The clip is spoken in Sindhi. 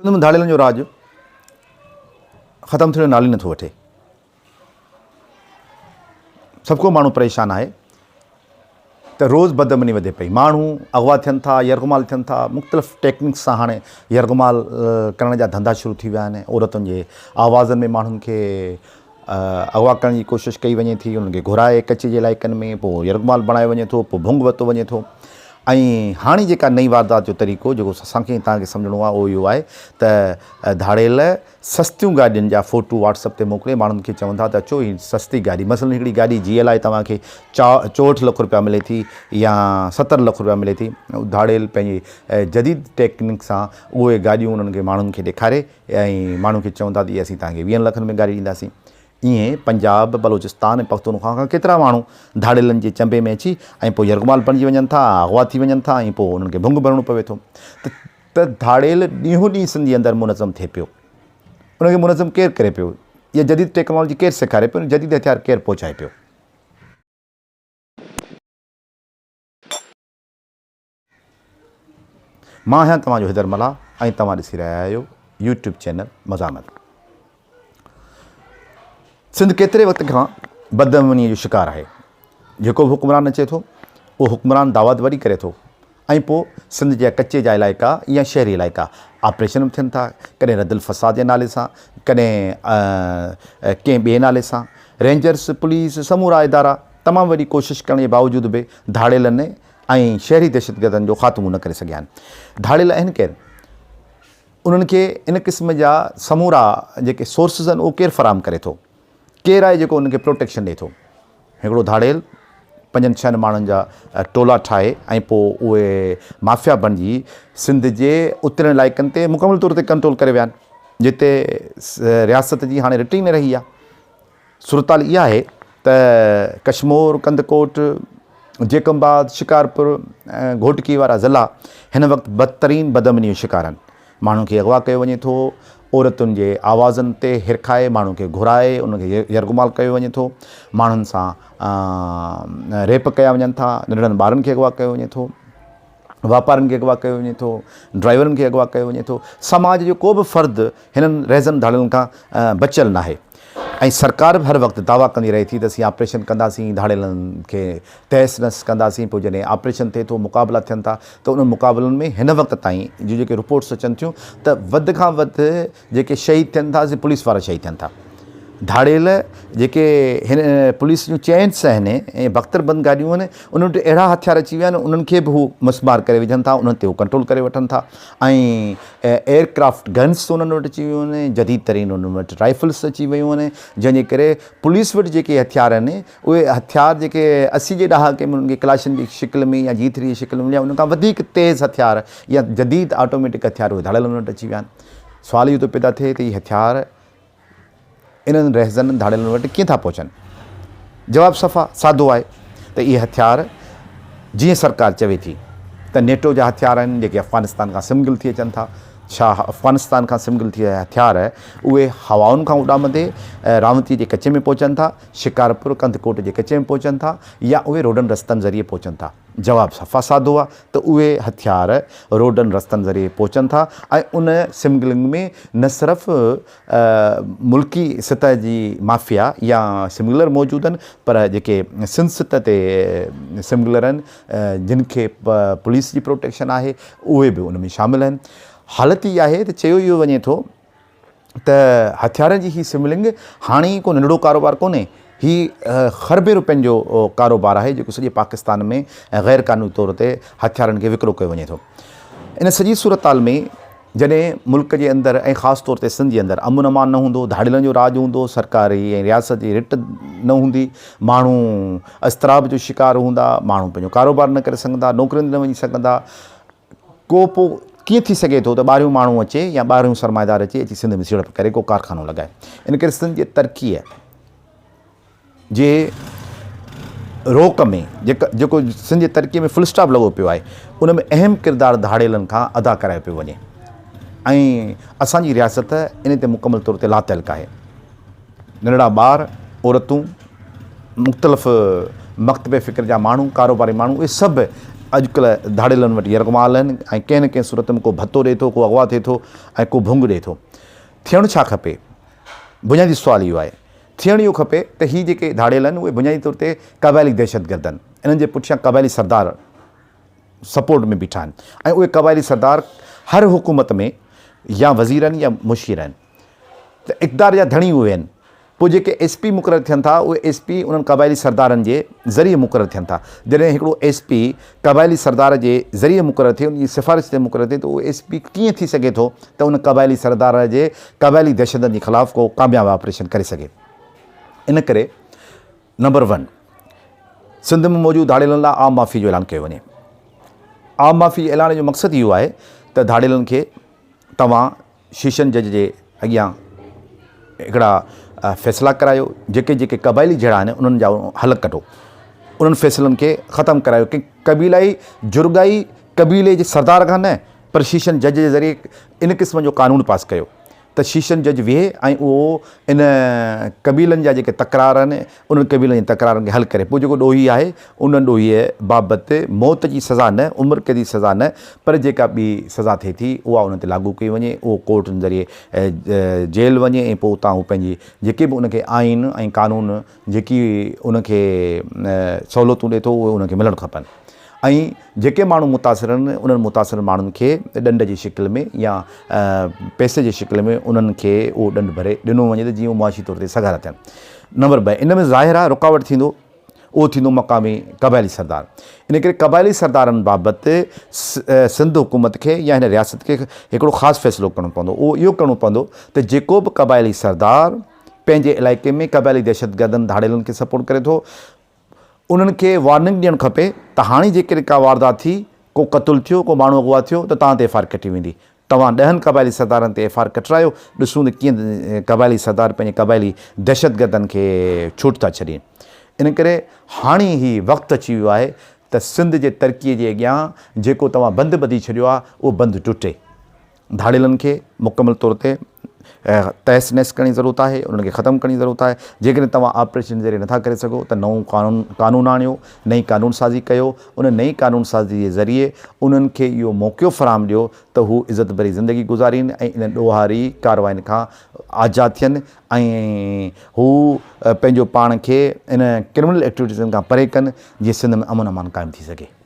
سنڌ ۾ ڌاڙيلن جو راڄ ختم ٿيڻ جو نالو ئي نٿو وٺي. سڀ ڪو ماڻهو پريشان آهي ته روز بدامني وڌي پئي، ماڻهو اغوا ٿين ٿا، يرغمال ٿين ٿا، مختلف ٽيڪنڪس سان هاڻي يرغمال ڪرڻ جا ڌنڌا شروع ٿي ويا آهن، عورتن جي آوازن ۾ ماڻهن کي اغوا ڪرڻ جي ڪوشش ڪئي وڃي ٿي، انهن کي گهرائي ڪچي جي علائقن ۾ پوء يرغمال بڻايو وڃي ٿو، پوء ڀونگ ورتو وڃي ٿو ۽ هاڻي جيڪا نئين واردات جو طريقو جيڪو اسان کي ۽ توهان کي سمجهڻو آهي اهو اهو آهي ته ڌاڙيل سستيون گاڏين جا فوٽو واٽس اپ تي موڪلي ماڻهن کي چون ٿا ته اچو هي سستي گاڏي مثلاً هڪڙي گاڏي جي ايل I توهان کي 64 لک روپيا ملي ٿي يا 70 لک روپيا ملي ٿي ڌاڙيل پنهنجي جديد ٽيڪنڪ سان اهي گاڏيون انهن کي ماڻهن کي ڏيکاري ۽ ماڻهن کي چون ٿا ته اهي اسين توهان کي ويهن لکن ۾ گاڏي ڏينداسين. ائين پنجاب، بلوچستان ۽ پختونخواهه کان ڪيترا ماڻهو ڌاڙيلن جي چنبي ۾ اچي ۽ پوء يرغمال بڻجي وڃن ٿا، اغوا ٿي وڃن ٿا ۽ پوء انهن کي ڀنگ ڀرڻو پوي ٿو ته ڌاڙيل ڏينهون ڏينهن سنڌ جي اندر منظم ٿئي پيو. ان کي منظم ڪير ڪري پيو؟ اها جديد ٽيڪنالاجي ڪير سيکاري پيو ۽ جديد هٿيار ڪير پهچائي پيو؟ مان آهيان توهان جو حيدر ملاح ۽ توهان ڏسي رهيا آهيو يوٽيوب چينل مزاحمت. سنڌ ڪيتري وقت کان بدامني جو شڪار آهي. جيڪو به حڪمران اچي ٿو اهو حڪمران دعوت وڏي ڪري ٿو ۽ پوء سنڌ جا ڪچي جا علائقا يا شهري علائقا آپريشن به ٿين ٿا ڪڏهن رد الفساد جي نالي سان ڪڏهن ڪنهن ٻئي نالي سان رينجرس پوليس سمورا ادارا تمام وڏي ڪوشش ڪرڻ جي باوجود به ڌاڙيلن ۽ شهري دهشتگردن جو خاتمو نه ڪري سگهيا آهن. ڌاڙيل آهن ڪير؟ انهن کي ان قسم جا سمورا جيڪي سورسز آهن اهو ڪير فراهم ڪري ٿو؟ ڪير آهي جيڪو انهن کي پروٽيڪشن ڏئي ٿو؟ هڪڙو ڌاڙيل پنجن ڇهن ماڻهن جا ٽولا ٺاهي ۽ پوء اهي مافيا بڻجي سنڌ جي اترين علائقن تي مڪمل طور تي ڪنٽرول ڪري ويا آهن جتي رياست جي هاڻي رٽ ئي نه رهي آهي. صورتحال اها آهي ته ڪشمور، ڪنڌڪوٽ، جيڪب آباد، شڪارپور ۽ گهوٽڪي وارا ضلعا هن وقت بدترين بدامني جو شڪار آهن. ماڻهن کي اغوا ڪيو وڃي ٿو، عورتن جي آوازن تي هرکائي ماڻهن کي گهرائي انهن کي يرغمال ڪيو وڃي ٿو، ماڻهن سان ريپ ڪيا وڃن ٿا، ننڍڙن ٻارن کي اغوا ڪيو وڃي ٿو. واپارين کي اغوا ڪيو وڃي ٿو، ڊرائيورن کي اغوا ڪيو وڃي ٿو، سماج جو ڪو به فرد هنن رهزن ڌاڙيلن کان بچيل ناهي ۽ سرڪار به هر وقت دعويٰ ڪندي رهي ٿي ته اسين آپريشن ڪنداسين ڌاڙيلن کي تهس نهس ڪنداسين پوء جڏهن آپريشن ٿئي ٿو مقابلا ٿين ٿا ته انهن مقابلن ۾ هن وقت تائين جون جيڪي رپورٽس اچن ٿيون ته وڌ کان وڌ جيڪي شهيد ٿين ٿا سي پوليس وارا شهيد ٿين ٿا. ڌاڙيل جيڪي هن پوليس جون چينس آهن ۽ بختر بند گاڏيون آهن انهن وٽ اهڙا هٿيار اچي ويا آهن انهن کي به هو مسمار ڪري وجهن ٿا انهن تي هو ڪنٽرول ڪري وٺن ٿا ۽ ايئر ڪرافٽ گنس انهن وٽ اچي ويون آهن جديد ترين انهن وٽ رائفلس اچي ويون آهن جنهن جي ڪري پوليس وٽ جيڪي هٿيار آهن اهي هٿيار جيڪي 80 جي ڏهاڪي ۾ انهن کي ڪلاشن جي شڪل ۾ يا جي ٿري جي شڪل ۾ مليا انهن کان وڌيڪ تيز هٿيار يا جديد آٽوميٽڪ هٿيار اهي ڌاڙيلن وٽ اچي ويا آهن سوال اهو ٿو پيدا ٿئي ته اهي هٿيار انهن رهزن ڌاڙيلن وٽ ڪيئن ٿا پهچن؟ جواب صفا سادو آهي ته اهي هٿيار جيئن سرڪار چوي ٿي ته نيٽو جا هٿيار آهن جيڪي افغانستان کان سمگل ٿي اچن ٿا. ڇا افغانستان کان سمگل ٿي آيا هٿيار اهي هوائن کان اڏامندي راونتي جي ڪچي ۾ پهچن ٿا، شڪارپور، ڪنڌڪوٽ جي ڪچي ۾ پهچن ٿا يا اهي روڊن رستن ذريعي پهچن ٿا؟ جواب صفا سادو آ ته اهي هٿيار روڊن رستن ذريعي پهچن ٿا ۽ ان سمگلنگ ۾ نه صرف ملڪي سطح جي مافيا يا سمگلر موجود آهن پر جيڪي سنڌ سطح تي سمگلر آهن جن کي پوليس جي پروٽيڪشن آهي اهي به ان ۾ شامل آهن. حالت اها آهي ته چيو اهو وڃي ٿو ته هٿيارن جي هي سمگلنگ هاڻي ڪو ننڍڙو ڪاروبار ڪونهي، هي خربين روپين جو ڪاروبار آهي جيڪو سڄي پاڪستان ۾ غير قانوني طور تي هٿيارن کي وڪرو ڪيو وڃي ٿو. ان سڄي صورتحال ۾ جڏهن ملڪ جي اندر ۽ خاص طور تي سنڌ جي اندر امن امان نه هوندو، ڌاڙيلن جو راڄ هوندو، سرڪاري ۽ رياست جي رٽ نه هوندي، ماڻهو اضطراب جو شڪار هوندا، ماڻهو پنهنجو ڪاروبار نه ڪري سگهندا، نوڪرين تي نه وڃي سگهندا، ڪو پوء ڪيئن ٿي سگهي ٿو ته ٻاهريون ماڻهو اچي يا ٻاهريون سرمائيدار اچي اچي سنڌ ۾ سيڙپ ڪري ڪو ڪارخانو لڳائي. ان ڪري سنڌ جي ترقيء جي روڪ ۾ جيڪو سنڌ جي ترقيء ۾ فل اسٽاپ لڳو پيو آهي ان ۾ اهم ڪردار ڌاڙيلن کان ادا ڪرايو پيو وڃي ۽ اسان جي رياست ان تي مڪمل طور تي لاتعلق آهي. ننڍڙا ٻار، عورتون، مختلف مڪتب فڪر جا ماڻهو، ڪاروباري ماڻهو اهي سڀ اڄڪلهه ڌاڙيلن وٽ يرغمال آهن ۽ ڪنهن نه ڪنهن صورت ۾ ڪو ڀتو ڏئي ٿو، ڪو اغوا ٿئي ٿو ۽ ڪو ڀونگ ڏئي ٿو. ٿيڻ ڇا کپي؟ بنيادي سوال اهو آهي. ٿيڻ اهو کپي ته هي جيڪي ڌاڙيل آهن اهي بنيادي طور تي قبائلي دهشتگرد آهن. انهن جي پٺيان قبائلي سردار سپورٽ ۾ بيٺا آهن ۽ اهي قبائلي سردار هر حڪومت ۾ يا وزير آهن يا مشير آهن ته اقتدار جا ڌڻي اهي آهن. پوء جيڪي ايس پي مقرر ٿين ٿا اهي ايس پي انهن قبائلي سردارن جي ذريعي مقرر ٿين ٿا. جڏهن هڪڙو ايس پي قبائلي سردار جي ذريعي مقرر ٿئي ان جي سفارش تي مقرر ٿئي ته اهو ايس پي ڪيئن ٿي سگهي ٿو ته ان قبائلي سردار جي قبائلي دهشتن جي خلاف ڪو ڪامياب آپريشن ڪري سگهي. ان ڪري نمبر ون سنڌ ۾ موجود ڌاڙيلن لاء عام معافي جو اعلان ڪيو وڃي. عام معافي جي اعلان جو مقصد اهو آهي ته ڌاڙيلن کي توهان شيشن جج جي اڳيان هڪڙا فيصلا ڪرايو، جيڪي جيڪي قبائلي جهيڙا آهن انهن جا حل ڪڍو، انهن فيصلن کي ختم ڪرايو، ڪنهن قبيلائي جرڳائي قبيلي جي سردار کان نه پر شيشن جج جي ذريعي ان قسم جو قانون پاس ڪيو ته شيشن جج ويهي ۽ اهو ان قبيلن جا جيڪي تڪرار آهن انهن قبيلن جي تڪرارن کي حل ڪري پوء جيڪو ڏوهي آهي ان ڏوهي بابت موت جي سزا نه، عمر قيد جي سزا نه پر جيڪا ٻي سزا ٿئي ٿي اها ان تي لاڳو ڪئي وڃي، اهو ڪورٽن ذريعي جيل وڃي ۽ پوء اتان هو پنهنجي جيڪي به ان کي آئين ۽ قانون جيڪي ان کي سهولتون ڏئي ٿو اهي ان کي ملڻ کپن. ۽ جيڪي ماڻهو متاثر آهن انهن متاثر ماڻهن کي ڏنڊ جي شڪل ۾ يا پئسي جي شڪل ۾ انهن کي اهو ڏنڊ ڀري ڏنو وڃي ته جيئن هو معاشي طور تي سگهارا ٿين. نمبر 2 ان ۾ ظاهر آهي رڪاوٽ ٿيندو اهو ٿيندو مقامي قبائلي سردار. ان ڪري قبائلي سردارن بابت سنڌ حڪومت کي يا هن رياست کي هڪڙو خاص فيصلو ڪرڻو پوندو اهو اهو ڪرڻو پوندو ته جيڪو به قبائلي سردار پنهنجي علائقي ۾ قبائلي دهشتگردن ڌاڙيلن کي سپورٽ ڪري ٿو انهن کي وارننگ ڏيڻ کپي ته هاڻي جيڪڏهن ڪا واردات ٿي، ڪو قتل ٿيو، ڪو ماڻهو اغوا ٿيو ته توهان تي ايف I R ڪٽي ويندي. توهان ڏهن قبائلي سردارن تي ايف I R ڪٽرايو، ڏسون ته ڪيئن قبائلي سردار پنهنجي قبائلي دهشتگردن کي ڇوٽ ٿا ڇڏين. ان ڪري هاڻي هي وقت اچي ويو آهي ته سنڌ جي ترقي جي اڳيان جيڪو توهان بند ٻڌي ڇڏيو آهي اهو بند ٽٽي. ڌاڙيلن کي مڪمل طور تي تهس نهس ڪرڻ جي ضرورت آهي، انهن کي ختم ڪرڻ جي ضرورت آهي، جيڪڏهن توهان آپريشن ذريعي نٿا ڪري سگهو ته نئون قانون قانون آڻيو، نئين قانون سازي ڪيو، ان نئين قانون سازي جي ذريعي انهن کي اهو موقعو فراهم ڏيو ته هو عزت ڀري زندگي گذارين ۽ انهن ڏوهاري ڪاررواين کان آجا ٿين ۽ هو پنهنجو پاڻ کي ان ڪرمنل ايڪٽيوٽيزن کان پري ڪن جيئن سنڌ ۾ امن امان قائم ٿي سگهي.